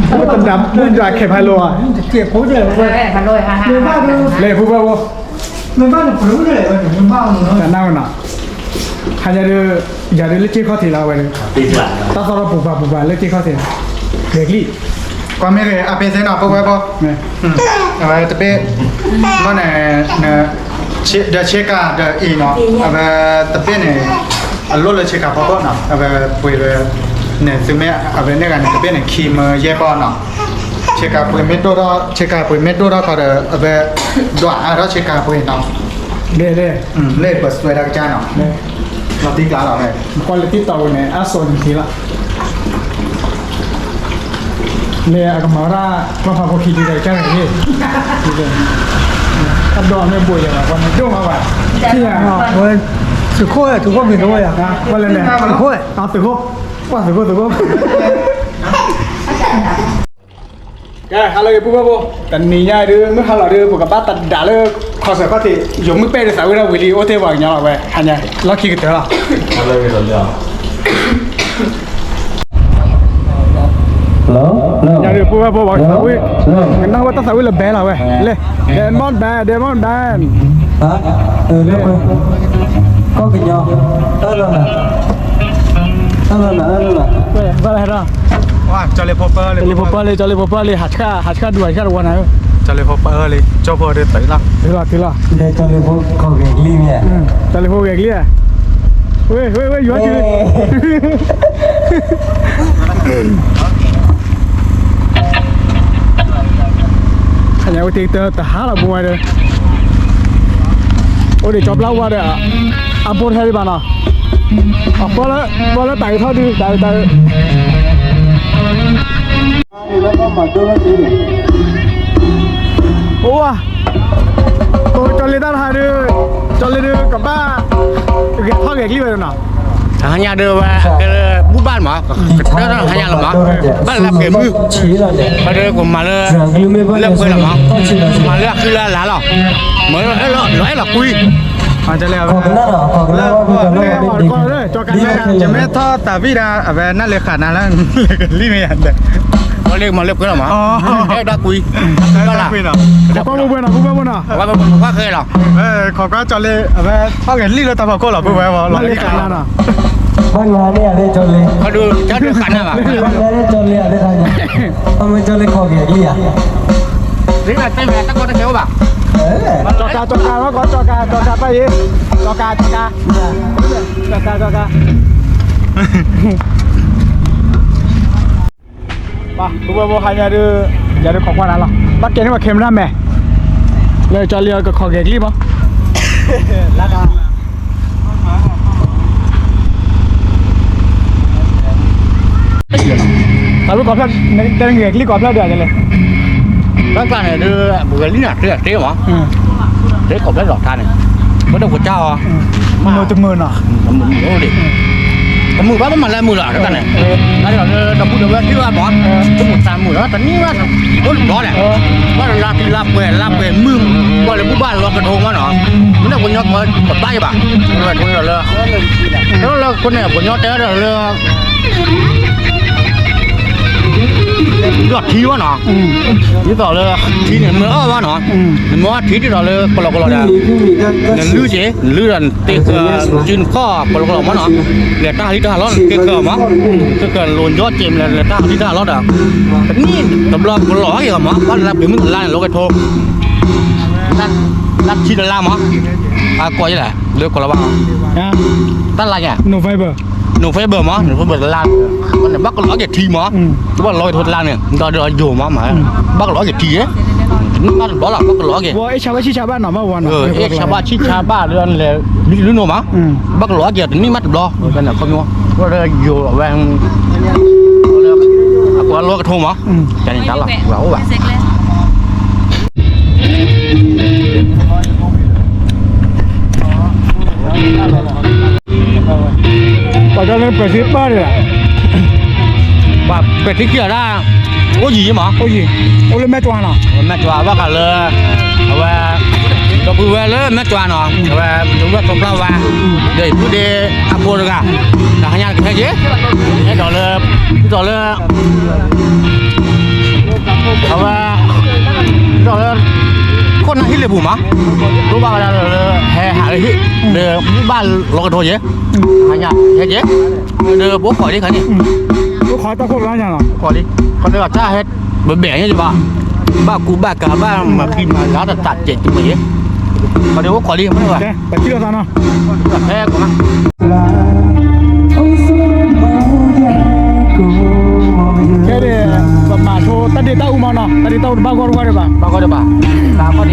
တဒၣ်မုၢ်ဒၣ်ခဲဖးလိာ်ဧါ, လဲၤဖုဖဲဖိ, တနၢ်ဝဲနီၤ, ဟါညါဒုး, ယၤဒုးလၢက့ခီၣ်ထံးလီၤဝဲဒုး, တၢ်သီၣ်ထီၣ်ပူၤပၤပူၤပၤလၢက့ခီၣ်ထံး, ဂဲၤကလံၣ်, ကွၢ်မ့ၢ်ဂ့ၤ အပ့ၤသ့နီၤ ပုၢ်ဝဲၢ်ဖိ, အဝဲတဘ့ၣ်, မ့ၢ်န့ၣ်, ဒီးဆ့ကၤဒီးအံၤနီၤ, အဝဲတဘ့ၣ်န့ၣ်, အလိၣ်လၢဆ့ကၤဖီခိၣ်နီၤ, အဝဲပှ့ၤလၢ, န့ၣ်သုမ့ၢ်အဝဲန့ၢ်ဂၤန့ၣ် တဘ့ၣ်န့ၣ် ခံမၢယဲၢ်ပီၢ်နီၤ, ဆ့ကၤပှ့ၤမ့ၢ်ဒိၣ်ထီၣ် ဆ့ကၤပှ့ၤမ့ၢ်ဒိၣ်ထီၣ်ခီဒီး အဝဲ, ဒွးအါထီၣ်ဆ့ကၤပှ့ၤနီၤ, လဲၤလဲၤ, လၢပှၤစွဲတၢ်ကစၢ်နီၤ, လီၤတံၢ်ကျါလီၤ, ကွၢ်လၢတံၢ်တီဝဲန့ၣ် အစိာ်နံၤထံလီၤ လဲၤအကမၤဝဲဒၣ် ပှၤဖးဖိခံဒုတၢ်ကစၢ်န့ၣ်, အဒိၣ်မ့ၢ်ဘိးယၤဘၣ် ပှၤမ့ၢ်ဒိၣ်မးဘၣ်, သုးခိၣ်, သုးခိၣ်မံၤတအိၣ်ယၤ, ပှၤလဲၤလဲၤ, သုးခိၣ်, သုးခိၣ်, သုးခိၣ်, ကဲ ဟါလၢအဂ့ၤ ပုၢ်ဝဲၢ်ဖိ, တနံၤညါဒုး မုၢ်ဟါလီၤဒုး ပကဘၣ်တဒၣ်လၢ ခီၣ်စၢၤခီၣ်ထံး ယိၤမုၢ်ပဲၢ်ဒုးသးဝံၣ်ဒၣ်ဝံၤလံ အိၣ်တ့ၢ်ပှၤကညီလီၤဝဲ ဟါညါ လီၢ်ခံကတၢၢ်လီၤ. ညါဒုး ပုၢ်ဝဲၢ်ဖိ ပှၤကသးဝံၣ်, ကနၣ်ဝဲတၢ်သးဝံၣ်လၢ band လီၤဝဲ, လၢ Diamond Band, Diamond Band, ကီၢ်ကညီ, တၢ်လီၤနၤ, တၢ်လီၤနၤ, တၢ်လီၤနၤ, ကၠီလ့ဖိပၢၢ်လံ, ကၠီလ့ဖိပၢၢ်လံ, ဟးဆှၣ်, ဟးဆှၣ်ဒူ ဟးဆှၣ်တဝီနၤ, ကၠီလ့ဖိပၢၢ်လံ, ကၠီဖိဒုးတၢ်လီၤ, တုၤလီၤ, တုၤလီၤ, ကၠီလ့ဖိဂဲၤကလံၣ်, ဝဲ ဝဲ ဝဲ ယွၤက့ၤ ခါညါဝဲတ့ၢ်တၢ်တဟါလီၤ ပဝဲဒီး, အိၣ်ဒံးကၠီပျၢ်ဝါဒီး, အဘိတဟဲဒံးဘၣ်နီၤ, အပၢၢ်လၢ, ပၢၢ်လၢတၢ်အုးထီၣ်ဒုး, တၢ်အုး, တၢ်အုး, အိၣ်ဝါ, ကၠီလ့တၢ်တဟါဒုး, ကၠီလ့ဒုး ကဘၣ်, ဂဲၤထီၣ်ဂဲၤကလံၣ်ဝဲနီၤ တဟါညါဒုးဝဲ, ဘူၣ်ဘၣ်မး, ကတၢၢ်တဟါညါလီၤမး, ဘၣ်လၢပှဲၤမုၢ်, ဘၣ်ဒုးကမၤလၢ, လၢပှဲၤလီၤမး, မၤလၢအဃံလၢအလၤလီၤ, မၤလၢအဲၣ်လီၤကွံ, ကၠီကၤ, ယမ့ၢ်ထီၣ်သးဝံၣ်ဒၣ် အဝဲနၢ်လၢဃာ်နၤလၢ, လံမ့ၢ်ယၤ, လၢမၤလၢပှဲၤလီၤမး, အဲၣ်ဒၣ်ကွံ, ဘၣ်လၢ, ခိးကွၢ်ပှဲၤနီၤ, ခိးကွၢ်ပှဲၤနီၤ, ခိးကွၢ်ခဲလီၤ ခိးကွၢ်ကၠီလ့, အဝဲထီၣ်ဂဲၤလံၣ်လၢတၢ်ဖီခိၣ်လီၤ ပုၢ်ဝဲၢ်ဝဲ, လီၤလံၣ်ဃာ်နၤနီၤ, ဘၣ်နၤန့ၣ်အလၢကၠီလ့, ကၠီလ့ဃာ်နၤဘၣ်, ကၠီလ့, အမ့ၢ်ကၠီလ့ခိးက့ၤလံယၤ, တၢ်ကီတၢ်ခဲအိၣ်ဘၣ်, ကၠီကၤ ကၠီကၤ လီၤကီး ကၠီကၤ ကၠီကၤ တၢ်ယ့, ကၠီကၤ ကၠီကၤ, ကၠီကၤ ကၠီကၤ ပှၤပုၢ်ဝဲၢ်ဖိဟါညါဒုး, ယၤဒုးခိးကွၢ်နၤလီၤ, ဘၣ်ကဲန့ၢ်ဝဲ camera man, လၢကၠီလ့အကခိးဂဲၤကလံၣ်မး, တၢ်လၢကီၢ်ဖျၢၣ်, တဲဂဲၤကလံၣ်ကီၢ်ဖျၢၣ်ဒုးလဲၣ်, တၢ်ကျါန့ၣ်ဒုး, ပဂဲၤလံၣ်န့ၣ် တ့တ့မး, တ့ကီၢ်ဖျၢၣ်လီၤထါန့ၣ်, ပဒိၣ်ကစၢ်အီၤ, မုာ်တမုာ်နီၤ, တမုာ်ဘၣ် ပမၤလၢမုာ်လီၤ တၢ်န့ၣ်, တၢ်ဒီးလၢဒီပုၢ်ဒီဝဲၢ်ထံၣ်ဘၣ်မး, တမုာ်သးမုာ်လီၤ တနံၣ်ဘၣ်, အိၣ်တဘျီလဲၣ်, ဘၣ်လၢလါဖံလါပှဲၤလါပှဲၤမုၢ်, ဘၣ်လၢဘူၣ်ဘၣ်လီကထိမးနီၤ, မ့ၢ်န့ၣ်ပှၤကညီကီၢ်ဘၣ်ယဘၣ်, ဝဲထိလၢ, လၢခိန့ၣ် ပှၤကညီတဲဒီးလၢ ဒီးထံဝဲနီၤ, ဒ်သိးလၢ, ထံန့ၣ်မ့ၢ်အီၣ်ဘၣ်နီၤ, နမ့ၢ်အီၣ်ထံဒ်သိးလၢကလီကလီဒီး, နလုၢ်က့ၤ နလုၢ်ဒီးနတ့ဃၢၤ, နစုနခီၣ်ကလီကလီမးနီၤ, လဲၤတၢ်ဟးလံတၢ်ဟးလီၤ နတ့ဃၢၤမး, တ့ဃၢၤလိၤညီက့ၤ လဲၤတၢ်ဟးလံတၢ်ဟးလီၤဒီး, တနံၣ်တဘျီကလီက့ၤမး ဘၣ်လၢပှဲၤမုၢ်တလါန့ၣ် လီကထိ လါထံတလါမး, အကိးယလဲၣ် လၢကလီဘၣ်, တၢ်လါက့ၤ, November, November မး November တလါ, ဘၣ်ကလီက့ၤထံမး, ဘၣ်လီကထိတလါန့ၣ် ဒီးယိၤမးမး, ဘၣ်ကလီက့ၤထံ, တနံၣ်ဘၣ်တဘျီလီၤ ဘၣ်ကလီက့ၤ, အဲၣ်ဆါဘၣ်ဆံၣ်ဆါဘၣ်နီၤ ဘၣ်ဝဲနီၤ, အဲၣ်ဆါဘၣ်ဆံၣ်ဆါဘၣ်လၢလဲၤ, လုၢ်လိနီၤမး, ဘၣ်ကလီက့ၤတနံၣ်ဘၣ်တဘျီ, ခီ, ယိၤဝဲ, အပှၤလီကထိမး, တၢ်န့ၣ်တၢ်လီၤ ပှၤအိၣ်ဘၣ် ပှၤကညီလၢပှဲၤထံတဘၣ်ဒံး, ပှၤပှဲၤထံခံဂၤဒၣ်, အိၣ်ယံၤမး, အိၣ်ယံၤ, အိၣ်လၢမဲၢ်ကျါနီၤ, မဲၢ်ကျါဘၣ်ဃးလၢ, အဝဲ, ဒီပုၢ်ဝဲၢ်လၢမဲၢ်ကျါနီၤ, အဝဲ, ဒီပုၢ်ဝဲၢ်ဖိပျၢ်ဝါ, ဒီးအံၤပုၢ်ဒ့အဖိတဂၤ, တဟါညါကဟဲက့ၤ, အဲၣ်ဒိးလၢ, ဒ်သိးလၢ လ့ၣ်ပူၤမး, ဒိဘၣ်ဝဲဒၣ်လၢ ဟဲဟးလၢဟံၣ် ဒီးဘူၣ်ဘၣ်လီကထိယဲၢ်, ဟါညါ ဟဲကဲ, ဒီးပအိၣ်ခိးလံခါန့ၣ်, အိၣ်ခိးလံ, ခီဒီးတၢ်ဟဲ ပဘဲၣ်ညါယဘၣ်, ဘၣ်ကူဘၣ်ကၤဘၣ်မၤဃံမၤလၤတၢ်တၢ်စဲးတုၤမ့ၢ်ယဲၢ်, ခီဒီးအိၣ်ခိးလံမ့ၢ်ဘၣ်, ဟဲကိးမး, ခဲဒၣ် ပမၤဆိတၢ်ဒ့တၢ်အူမးနီၤ, တၢ်ဒ့တၢ်အူတဘၣ်ဂီၢ်တဂီၢ်ဒံးဘၣ်, ဘၣ်ဂီၢ်ဒံးဘၣ်, ဘၣ်ဂီ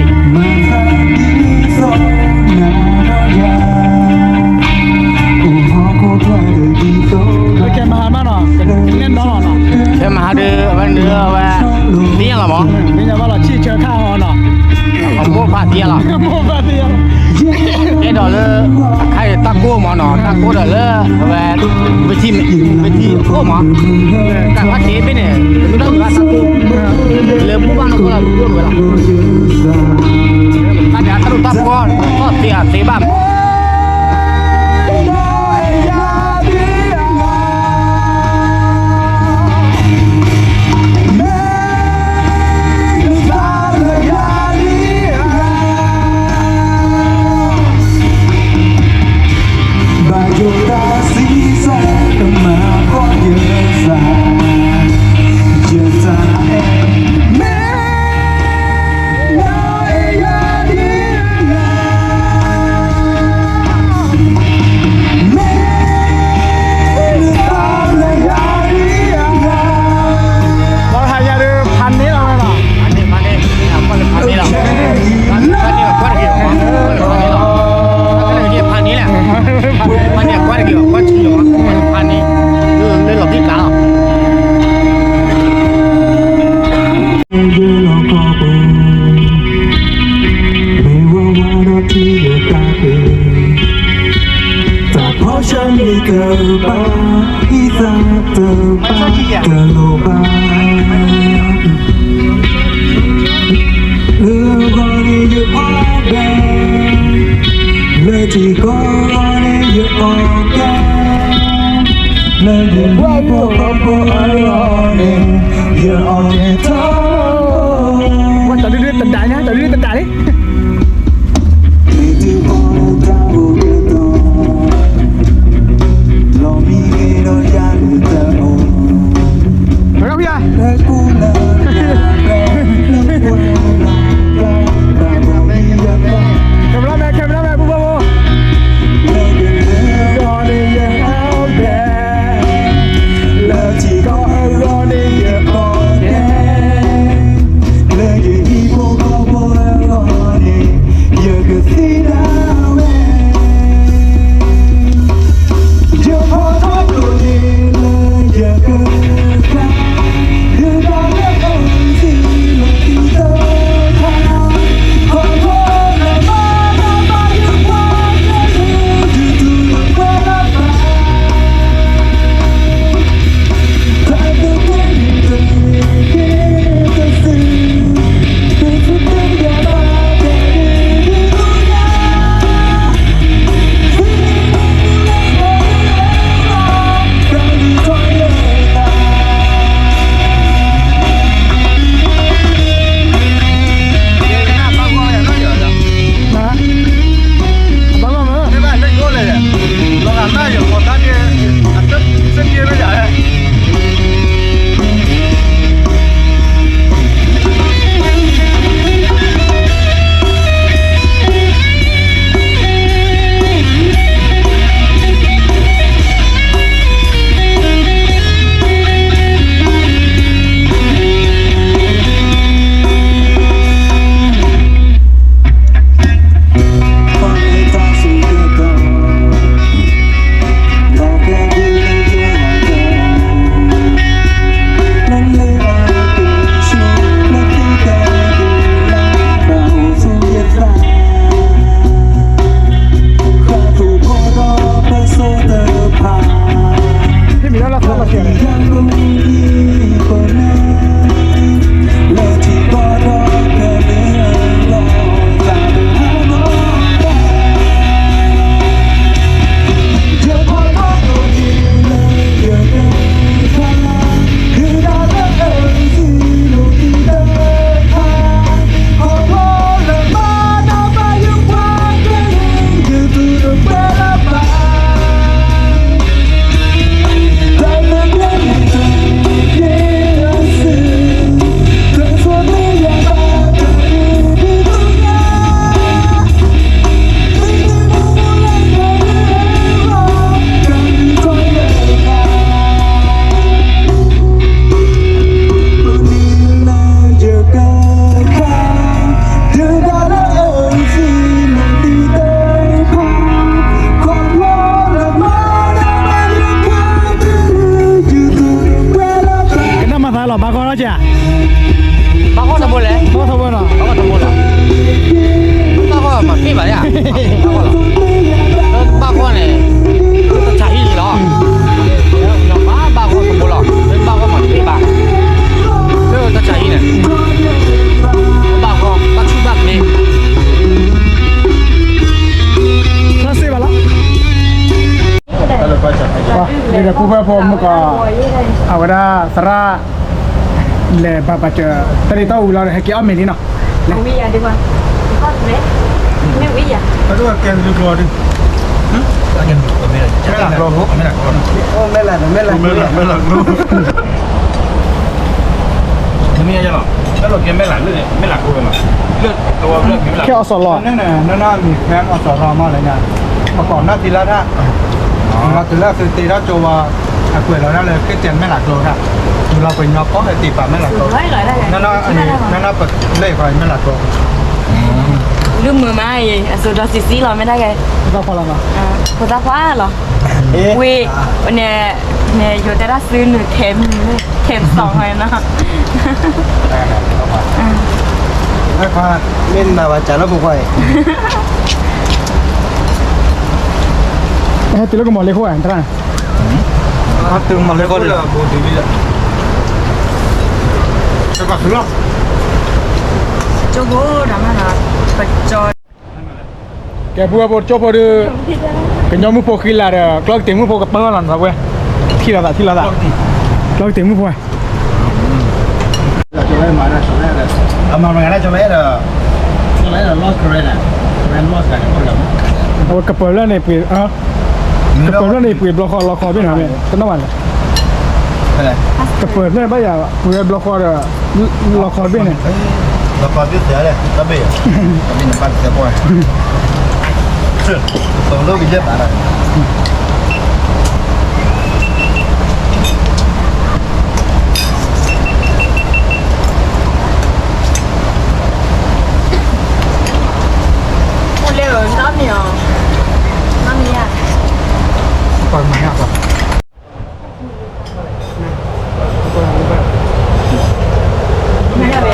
ၢ်ဒံး, ကဲမဟါမးနီၤ, နဲၣ်နီၤလီၤနီၤ, ခဲမဟါဒုး အဝဲနုၤအဝဲ သ့ၣ်ညါလီၤမး, သ့ၣ်ညါဘၣ်လီၤ ဆံၣ်ဆၢခါအီၤနီၤ, အမိၢ်ဖးသ့ၣ်ညါလီၤ, မိၢ်ဖးသ့ၣ်ညါလီၤ, အဲၣ်ဒိးလၢအခါအံၤတၢ်ကိၢ်မးနီၤ, တၢ်ကိၢ်ဒီးလၢ အဝဲ ဝံထံ ဝံထံအိၣ်မး, တၢ်ခါက့ၤဘ့ၣ်န့ၣ် ပကဒိၣ်က့ၤဘၣ်တၢ်ကိၢ်, လၢဘူၣ်ဘၣ်နီၢ်ကိၢ်လီၤ ပကဒိၣ်က့ၤဝဲလီၤ, တၢ်ဒ်တၢ်ဒိၣ်တၢ်ပှီၢ် ထီၣ်သ့အသ့ဘၣ်မး ဖးန့ၢ်လီၤ, ဖးန့ၢ်လီၤ, ဖးန့ၢ်လီၤ, ဖးန့ၢ်လီၤ, ဖးန့ၢ်လီၤ, ဖးန့ၢ်လီၤ, ဖးန့ၢ်လီၤ, ဖးန့ၢ်လီၤ, ဖးန့ၢ်လီၤ, လၢလီၤဘံၣ်ကျါလီၤ မ့ၢ်ဝဲဝဲဒီးထံဒီးတၢ်က့ၤ, တၢ်ဖီၣ်ဆၢမ့ၢ်တဘၣ်, အံသးတဘၣ်တလိၣ်ဘၣ်, လၢဂီၤန့ၣ်ယအီၣ်ဘဲ, လၢထံကီၢ်ဂီၤန့ၣ်ယအီၣ်ကဲ, လၢယဟံၣ်ဖိဃီဖိအဂီၢ်န့ၣ် ယအီၣ်ကဲထီဘိ တဒုတဒၣ်ညါ တဒုတဒၣ်လံ မ့ၢ်တုၤဃီၤလၢတၢ်အိၣ်ကတီၢ်, လီၤမံဂ့ၤဒီးယၤလၢတၢ်အိၣ်, လၢကူလၢ်လၢ် လၢပှၤလၢ်လၢ် camera man camera man ပူၤပူၤပူၤ လၢထံကီၢ်အဂီၢ်န့ၣ်ယအီၣ်ကဲ, လၢထံကီၢ်အဂီၢ်န့ၣ်ယအီၣ်ကဲ, လၢယဟံၣ်ဖိဃီဖိအဂီၢ်န့ၣ် ယကသ့ဒၣ်ဝဲ, ယဖီၣ်ထီၣ်ကျိၤန့ၣ်လၢယကကျါ, ယတၢ်လၢ ဘၣ်ဂီၢ်တဘိလဲၣ်, ဘၣ်ဂီၢ်တဘိနီၤ, ဘၣ်ဂီၢ်တဘိလီၤ, ဘၣ်ဂီၢ်မၤပ့ၢ်ဘၣ်ယါ, ဘၣ်ဂီၢ်လီၤ, ဘၣ်ဂီၢ်န့ၣ်, တၢ်ဆါဟံၣ်လီၤ, ဘၣ်ဂီၢ်တဘိလီၤ, ဘၣ်ဂီၢ်မၤပ့ၢ်ဘၣ်, လၢတၢ်ဆါဟံၣ်န့ၣ်, ဘၣ်ဂီၢ် ဘၣ်ဆူၣ်ဘၣ်က့ၤ တၢ်စ့ၢ်ဘၣ်လီၤ. ဒီးပူၤဖဲဖိမုၣ်ကီး, အဝဲဒၣ်သရၣ် လဲၤဘၣ်ပာ်စၢၤ တၢ်ဒ်တၢ်အူလီၤဒီး ဟဲက့ၤအီၣ်မ့ၤလံနီၤ, ဝံယၤဒ်ဝဲ, မ့ၢ်ဝံယၤ, မဲၢ်လးကျိ, မဲၢ်လးကျိ, မဲၢ်လးကျိ, မဲၢ်လးကျိ, မဲ�ၢ်လးကျိ, ခဲအီၣ်စီၤလီၤ, နနမံၤဖဲအီၣ်စီၤလီၤမးလၢညါ, ပကိးနီၢ်သံလၢထၣ်, တုၤလၢသုတ့ထီၣ်ကၠိဝဲ, အကွဲးလီၤဒၣ်လၢ ခရံာ်စတၢၣ် မဲၢ်လးကျိထၣ်, တုၤလီၤပညီကီၢ်ဟဲတ့ၢ်ပာ်မဲၢ်လးကျိ, နနပလဲၤဃီမဲၢ်လးကျိ, လုၢ်မုာ်မးအံၤ အစိၤဒီးစံးစံးလီၤ မ့ၢ်ဒၣ်ဂ့ၤ, ဖိသၣ်ခွါလီၤ, ဝံၤ, န့ၣ်, န့ၣ်ယိၤတဲဒၣ်စုနုာ်ထဲမုၢ်, ထဲပစီၤဃီနီၤ, မ့ၢ်မၤဝဲစးလၢဖိခွါအံၤ, ဟဲတုၤလၢကမီၤလ့ၤခိၣ်, တုၤကမီၤလ့ၤခိၣ်, ကၠိဖိဒီးမ့ၢ်နီၤ, ပကၠီ ကဲ ပူၤဝဲဖိကၠိဖိဒီး, ကညီမုၢ်ဖိဃံလၤဒီး ကျီၢ်ကတ့ၢ်မုၢ်ဖိကပၢလီၤနီၤဝဲ, ထံၣ်လိာ်သး ထံၣ်လိာ်သး, ကျီၢ်ကတ့ၢ်မုၢ်ဖိဝဲ, အဝဲကပၢၤဖျၢၣ်န့ၣ်ပှ့ၤ, ကပၢၤဖျၢၣ်န့ၣ်ပှ့ၤဘျီဃီလီၤခီဘ့ၣ်နီၤ, တနီၣ်ဘၣ်လဲၣ်, ကပၢၤဖျၢၣ်န့ၣ်ဘၣ်ယၤ ပှ့ၤဝဲဘျီဃီဒီး လီၤခီဘ့ၣ်န့ၣ်, လီၤခီဘ့ၣ်သ့လဲၣ်, တဘ့ၣ်, တဘ့ၣ်န့ၣ်ဘၣ်သဲပှၢ်, သိးလိၣ်ကယဲၢ်ဘၣ်လီၤ. အိၣ်လဲၣ်, နီၢ်မံၤအီၤ,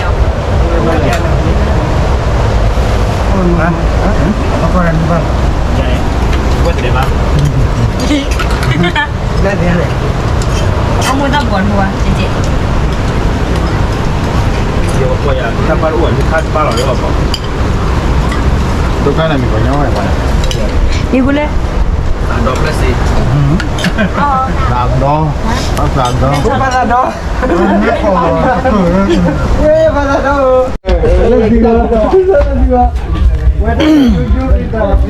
နီၢ်မံၤဧါ, ပှၤမၤညၣ်ပှၤ အမူဒါဘီဒူဝဲ, ကဲကဲ, တၢ်ပၢ်တအိၣ် လူခါတပၢ်လီၤလၢအီၤဘီ, ဒိၣ်ကါန့ၣ်မ့ၢ်ပှၤညီဝဲပှၤ, ယဃုလဲၣ်, သးဒီဖျၢၣ်စ့, သးဒီ, သးဒ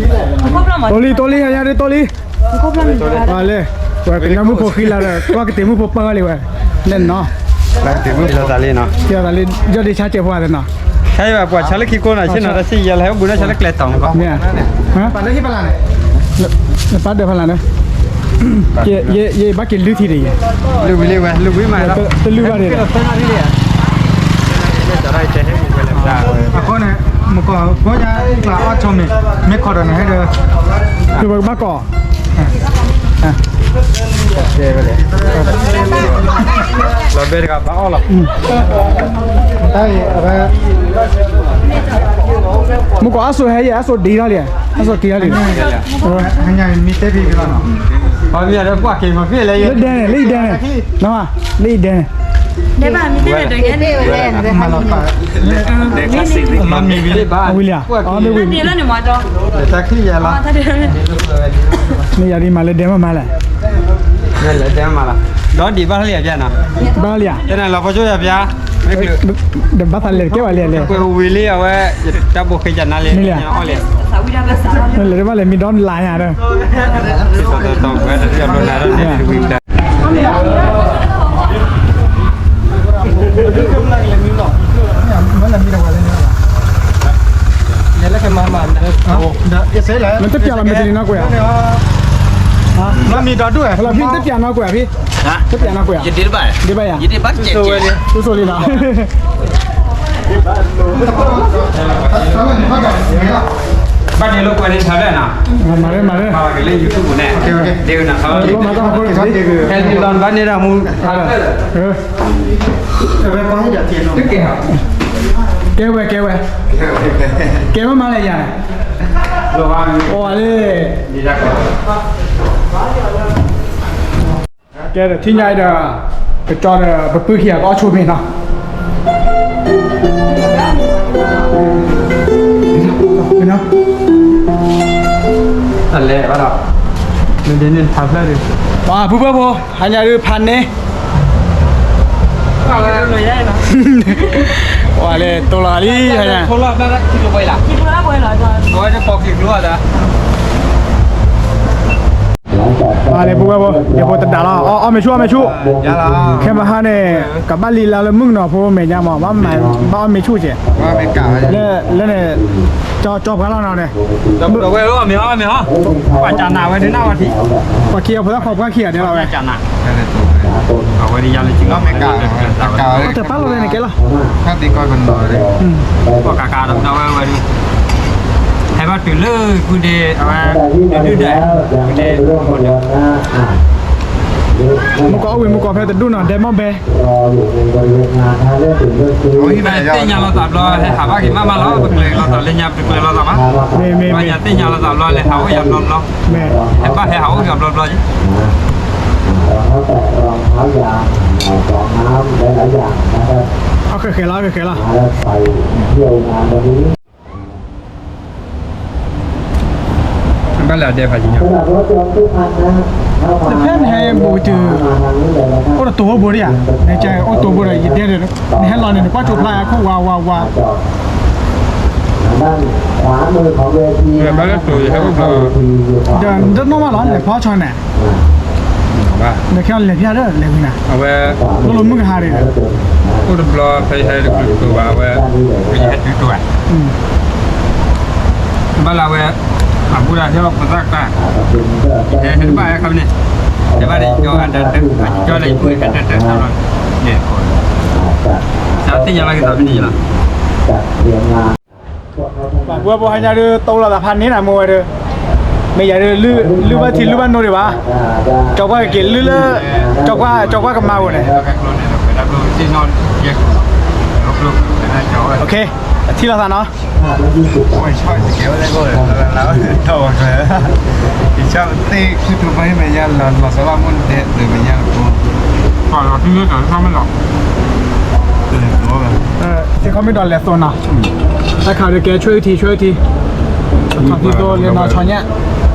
ီ, သးဒီ, တိလံ တိလံ ယၤဒ်တိလံ, လဲၣ်, ဝဲကညီမုၢ်ဖိဃံလၤဒီး ကျီၢ်ကတ့ၢ်မုၢ်ဖိပၢလံဝဲ, လဲၣ်နီၤ, သးလံနီၤ, သးလံ, ယီၢ်ဒ့ဆါစဲးဖိသးနီၤ, ဆါယၤပှၤဆါလၢခံကိးနီၤ ဆ့ၣ်နီၤ တၢ်ဆံၣ်ယဲလၢဟဲအိၣ်ဘူးနီၢ်ဆါလၢကျဲတီၤမး, နပၢ်ဒၢးဖးလၢ်န့ၣ်, ယဘၣ်က့ၤလုၢ်ထံဒ်အံၤ, လုၢ်ဝံၤလံဝဲ လုၢ်ဝံၤမး, တလုၢ်ဘၣ်ဒ်, အဃိန့ၣ် မကီၢ်ကိးညါကျါအီၣ်ဆိမ့ၢ်, မ့ၢ်ခီဒီးနဟဲဒီး, ဘၣ်ကီၢ် လီၤဘဲတဂၤဘၣ်အီၣ်လီၤ, မုၢ်ကီၢ်အစိၤဟဲယဲၢ် အစိၤဒံထီၣ်လံ, အစိၤက့ၤထီၣ်လံ, မ့ၢ်တဲဖံးဖံးလီၤနီၤ, လၢဒဲန့ၣ် လၢအံၤဒဲန့ၣ်, လၢအံၤဒဲန့ၣ်, မ့ၢ်ဝံၤလံဧါ, မ့ၢ်ဝံၤလံ, မ့ၢ်ယၤဒ်မၤလၢဒဲမးမးလဲၣ်, ဒီးဒံးဘၣ်လံဧါ, ဘၣ်လံဧါ, တနၤလီၤဖီဆိယၤပျါ, ဒီးဘၣ်သးလဲၤတကဲဘၣ်လံဧါလဲၣ်, ဝံၤလံအဝဲ, တၢ်ဘိးဃ့ကနါလံ, လဲၤတဘၣ်လဲၤမံဒီလါညါဒီး မ့ၢ်တပျၢ်လီၤမဲာ်တလံနီၢ်ကွဲးဧါ, မ့ၢ်မံဒီဒူၣ်ဧါ, ဖံတပျၢ်နီၢ်ကွဲးဧါဖံ, တပျၢ်နီၢ်ကွဲးဧါ, ဒ်ဘၣ်, ဒ်ဘၣ်ယၤ, ဒ်ဘၣ်, ဒ်ဘၣ်, ဒ်ဘၣ်, ဒ်ဘၣ်, ဒ်ဘၣ်, ဒ်ဘၣ် ဘၣ်န့ၣ်လၢကွဲးန့ၣ်ထါဖျၢၣ်နီၤ, မၤလၢမၤလၢ ပာ်လီၤက့ၤလၢ YouTube န့ၣ်, ဒ်နၤခီ, ဟဲလံလီၤဘၣ်န့ၣ်ဒီးမူ, ကဲဝဲကဲဝဲ, ကဲဝဲမၤလဲၣ်ယၤ, အလၢ ကဲဒီးထံၣ်ညါအံၤဒီး ကကၠီဒီးပပုၢ်ခံဂၤကအီၣ်ဆိမ့ၤနီၤ, အလဲၤဘၣ်ဒီး မ့ၢ်ဒ်န့ၣ်ဖးဖျၢၣ်ဒီး ပှၤပုၢ်ဘၣ်ဖိ ဟါညါဒုးဖးန့ၣ် ပှၤလဲၤတိၢ်လီၤလံဟါညါ အဝဲပီၣ်ကံၤကျိၤအသး ပှၤန့ၣ် ပုၢ်ဝဲၢ်ဖိ ယဖိတဒၣ်လီၤ အီၣ်မ့ၤဆူၣ် အီၣ်မ့ၤဆူၣ်, ခဲမဟါန့ၣ် ကဘၣ်လံလါလၢမုၣ်ကနီၤဖိမဲာ်ညါမး ဘၣ်အီၣ်မ့ၤဆူၣ်ကဲး, လၢန့ၣ် ကၠီပှၤလီၤနီၤန့ၣ်, ဝဲအီၣ်မ့ၤအီၣ်မ့ၤဟီ, ပှၤကနးဝဲဒုးနၢ်ဝဲထံ, ပှၤခံဂၤဖိသၣ်ခွါပှၢ်ခံဂၤဒဲးလီၤဝဲ, အဝဲဒ်ယၤလၢ တပာ်လီၤလဲၣ်န့ၣ်ကဲလီၤ, ပှၤကကးဒီးဝဲဝဲဒုး ဟဲဘၣ်တုၤလၢကုဒ့ အဝဲ ဒုၣ်ဒဲး ကုဒ့ မုၢ်ကီၢ်အိၣ်ဝံၤမုၢ်ကီၢ်ဖဲတဒူၣ်နီၤ ဒဲမီၢ်ဘဲ, သ့ၣ်ညါလိာ်သးဘျီ ဟဲဟးဘၣ်က့ၤမးမးလီၤ ပကျဲၤလိာ်သးလၢညါ ပကျဲၤလိာ်သးမး, မ့ၢ်မ့ၢ် သ့ၣ်ညါလိာ်သးဘျီ လဲၤဟးအိၣ်ယၤဘျီဘျီ, ဟဲဘၣ်ဟဲဟးအိၣ်ယၤဘျီဘျီ, အဃဲဃဲလီၤ အဃဲဃဲလီၤ ဘၣ်လၢအဒဲဖးယံၤညါ, တဖျဲၣ်နဟဲဘူးတုၤ အိၣ်တတိၤဘိဒ်ဧါ, နကအိၣ်တိၤဘိဒီး ယဒဲဒီး နဟဲလီၤန့ၣ် နကွၢ်ကၠိဖျါအခိၣ်ဝါဝါဝါ, ဘၣ်လၢတိၤယဟဲအိၣ်ဘျီ, ဒီးနတနီၣ်ဘၣ်လီၤ လဲၤဖျီဆီန့ၣ် လဲၤခဲအီၤလဲၤဖျါဒီးလဲၤဝံၤနၤ, အဝဲ လိၣ်လိာ်မုၢ်ကဟါဒီး အိၣ်တဘျီဖဲယဟဲတကလုာ်တကလုာ်ဘၣ် အဝဲ ယဟဲတုၤတိၤဘၣ်, ဘၣ်လၢအဝဲ အဘူးဒၣ်ဟဲလီၤပသၣ်တၢ်, ဟဲဟဲတဘၣ်ဟဲခီပန့ၣ်, ဟဲဘၣ်ဒီးယကၠီဂၤတၢ်တၢ်, ယကၠီလၢယပုၢ်ဟဲတၢ်တၢ်တၢ်လီၤ, သ့ၣ်ညါလီၤက့ၤသးဖဲန့ၣ်လီၤ ပှၤပုၢ်ဝဲၢ်ဖိဟါညါဒုး တိၢ်လီၤသးဖးန့ၢ်နၤမ့ၢ်ဝဲဒုး, မ့ၢ်ယၤဒုး လုၢ်ဘၣ်ထံလုၢ်ဘၣ်နိဒံးဘၣ်, ကၠီပှၢ်ကက့ၤလုၢ်လၢ ကၠီပှၢ် ကၠီပှၢ်ကမါဧိၤန့ၣ်, အထံၣ်လိာ်သးနီၤ, သ့ၣ်ခီမ့ၢ်ဒီးလဲၤသိးနီၤ, တထီၣ်သံသိးလဲၤနီၤဆီညၣ်,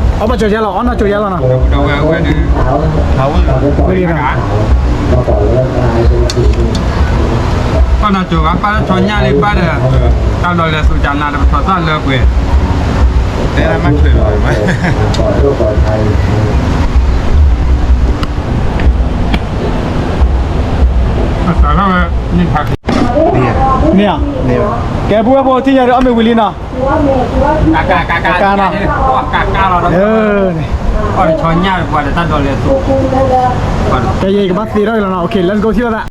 အီၣ်ဘၣ်ကၠိယါလီၤ အီၣ်နီၢ်ကၠိယါလီၤနီၤ, ဝဲဒၣ် ပၢ်နီၢ်ကၠိဘၣ် ပၢ်လၢဆီညၣ်လံဘၣ်ဒီး တၢ်လီၤလဲၤသူၣ်ကၢ်နၤဒီးပထီၣ်သၣ်လၢပှဲၤ, တဲဒၣ်မးချုးလီၤ, မ့ၢ်ဧါ, ကဲ ပုၢ်ဝဲၢ်ဖိ ထံၣ်ညါဒီး အီၣ်မ့ၤဝံၤလံနီၤ, ကကါနီၤ, ကကါလီၤ, ကဆီညၣ်ပှၤဒီးတၢ်ဒိးလဲၤသူၣ်, ကဲ ယကဘၣ်သ့ထီၣ်အံၤလီၤနီၤ, OK let's go ထံၣ်လိာ်သး